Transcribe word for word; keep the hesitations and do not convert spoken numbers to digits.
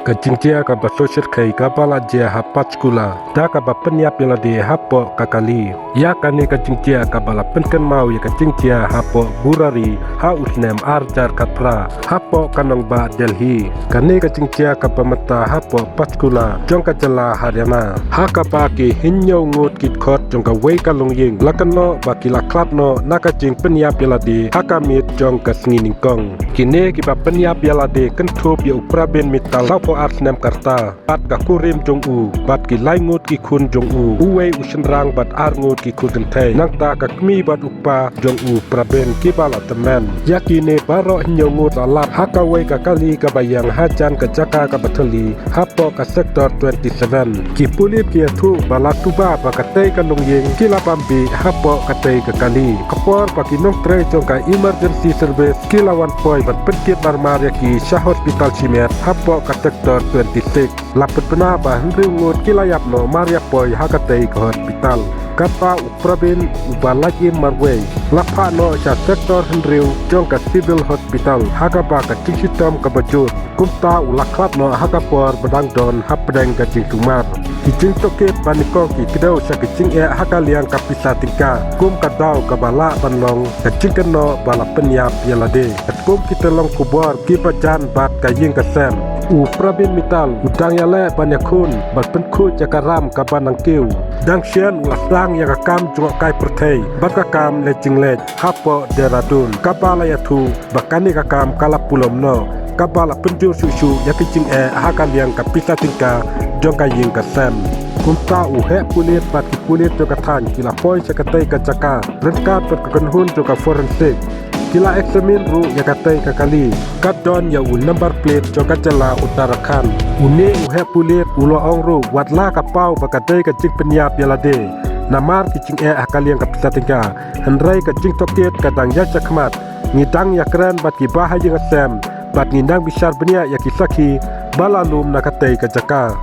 Ka jingjia kaba shisha kaba la jia ha Panchkula da kaba pynïap ïalade hapoh ka kali. Ïa kane ka jingjia kaba la pynkynmaw ïa ka jingjia hapoh Burari ha u snem ar hajar khatphra hapoh ka nongbah Delhi. Kane ka jingjia kaba mynta hapoh Panchkula jong ka jylla Haryana, ha kaba ki hynñiew ngut ki dkhot jong kawei ka longïing la kynnoh ba ki la khlad noh na ka jingpynïap ïalade ha ka miet jong ka sngi nyngkong. Kine kiba pynïap ïalade kynthup ïa u Pravin Mittal, sawphew ar snem ka rta, bad ka kurim jong u, bad ki lai ngut ki khun jong u, uwei u shynrang bad ar ngut ki khun kynthei, nangta ka kmie bad u kpa jong u Pravin kiba la tymmen. Ïa kine baroh hynñiew ngut la lap ha kawei ka kali kaba ïeng hajan ka jaka kaba thylli hapoh ka Sector twenty-seven. Ki pulit ki ïathuh ba la tuba ba katei ka longïing ki la bam bih hapoh katei ka kali. Ka por ba ki nongtrei jong ka emergency service ki la wan poi ban pynkit marmar ïa ki sha hospital shimet hapoh ka Sector twenty-six. La pynbna ba hynriew ngut ki la ïap noh mar ïa poi ha katei ka hospital. Katba u Pravin uba lait im marwei la phah noh sha Sector hynriew jong ka Civil Hospital ha kaba ka jingshitom kaba jur. Kumta u la khlad noh ha ka por ba dang don hapdeng ka jingsumar. Ki jingtohkit ba nyngkong ki kdew sha ki jingeh ha ka liang ka pisa tyngka kum ka daw kaba lah ban long ka jingkynnoh ba la pynïap ïalade. Katkum ki tyllong khubor kiba jan bad ka ïing ka sem, u Pravin Mittal u dang ïaleh ban ïakhun ban pynkhuid ïa ka ram kaba nang kiew. Dang shen u la sdang ïa ka kam jngohkai pyrthei bad ka kam leit jingleit hapoh Dehradun kaba la ïathuh ba kane ka kam ka la pulom noh, kaba la pynjur shuh shuh ïa ki jingeh ha ka liang ka pisa tyngka jong ka ïing ka sem. Kumta u heh pulit bad ki pulit jong ka thaiñ ki la poi sha katei ka jaka ryngkat bad ka kynhun jong ka forensic. Ki la eksamin ruh ïa katei ka kali, ka don ïa u number plate jong ka jylla Uttarakhand. Une u heh pulit u la ong ruh wat la ka paw ba katei ka jingpynïap ïalade namar ki jingeh ha ka liang ka pisa tyngka, hynrei ka jingtohkit ka dang ïaid shakhmat. Ngi dang ïakren bad kiba ha ïing ha sem bad ngi dang bishar bniah ïa ki sakhi ba la lum na katei ka jaka.